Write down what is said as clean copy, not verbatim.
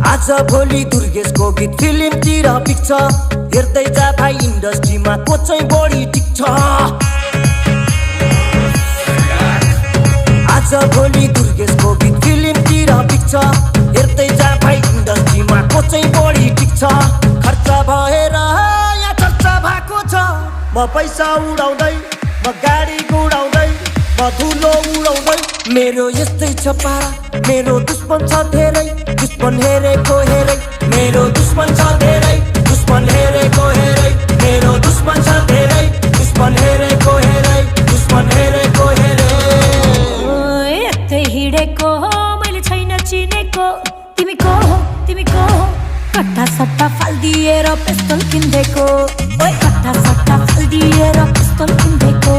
आज भोलि दुर्गेशको गीत फिल्मतिर पिक्छ हेर्दै जा भाइ इन्डस्ट्रीमा को चाहिँ बढी टिक्छ आज भोलि दुर्गेशको गीत फिल्मतिर पिक्छ हेर्दै जा भाइ इन्डस्ट्रीमा को चाहिँ बढी टिक्छ खर्च भएर यहाँ चर्चा भएको छ म पैसा उडाउँदै म गाडी गुडाउँदै म धुलो उडाउँदै मेरो यस्तै छ पारा मेरो दुश्मन छ धेरै दुश्मन हेरेको हेरै मेरो दुश्मन छ धेरै दुश्मन हेरेको हेरै मेरो दुश्मन छ धेरै दुश्मन हेरेको हेरै दुश्मन हेरेको हेरै यतै हिँडेको हो मैले छैन चिनेको तिमी को हो कट्टा सट्टा फाल्दिएर पिस्तल किन्देको ओए कट्टा सट्टा फाल्दिएर पिस्तल किन्देको